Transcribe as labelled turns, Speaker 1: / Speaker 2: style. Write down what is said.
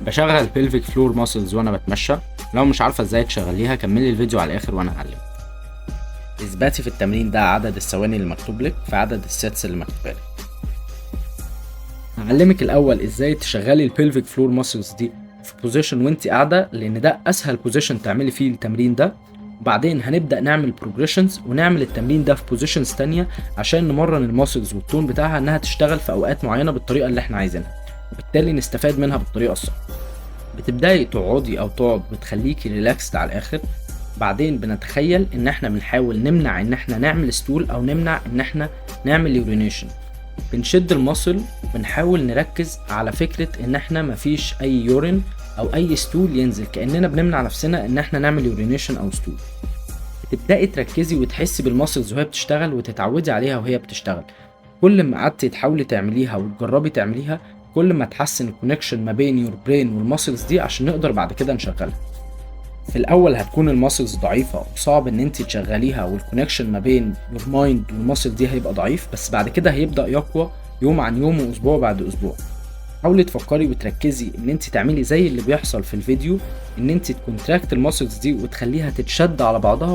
Speaker 1: بشغل pelvic floor muscles وانا بتمشى. لو مش عارفه ازاي تشغليها، كملي الفيديو على الاخر وانا هعلمك. اثباتي في التمرين ده عدد الثواني اللي مكتوب لك في عدد ال sets اللي مكتوبة لك. هعلمك الاول ازاي تشغلي ال pelvic floor muscles دي في position وانت قاعده، لان ده اسهل position تعملي فيه التمرين ده. وبعدين هنبدا نعمل progressions ونعمل التمرين ده في positions تانية عشان نمرن ال muscles وال tone بتاعها انها تشتغل في اوقات معينة بالطريقة اللي احنا عايزينها، وبالتالي نستفاد منها بالطريقة الصح. بتبداي تقعدي او تقعد بتخليكي relaxed على الاخر. بعدين بنتخيل ان احنا بنحاول نمنع ان احنا نعمل stool او نمنع ان احنا نعمل urination. بنشد ال muscle، بنحاول نركز على فكرة ان احنا مفيش اي urine او اي stool ينزل، كأننا بنمنع نفسنا ان احنا نعمل urination او stool. بتبدأي تركزي وتحسي بال muscles وهي بتشتغل وتتعودي عليها وهي بتشتغل. كل ما قعدتي تحاولي تعمليها وتجربي تعمليها، كل ما تحسن ال connection ما بين your brain وال muscles دي عشان نقدر بعد كده نشغلها. في الاول هتكون ال muscles ضعيفة وصعب ان انت تشغليها، وال connection ما بين your mind وال muscle دي هيبقى ضعيف، بس بعد كده هيبدا يقوى يوم عن يوم واسبوع بعد اسبوع. حاولي تفكري وتركزي ان انت تعملي زي اللي بيحصل في الفيديو، ان انت ت contract ال muscles دي وتخليها تتشد على بعضها.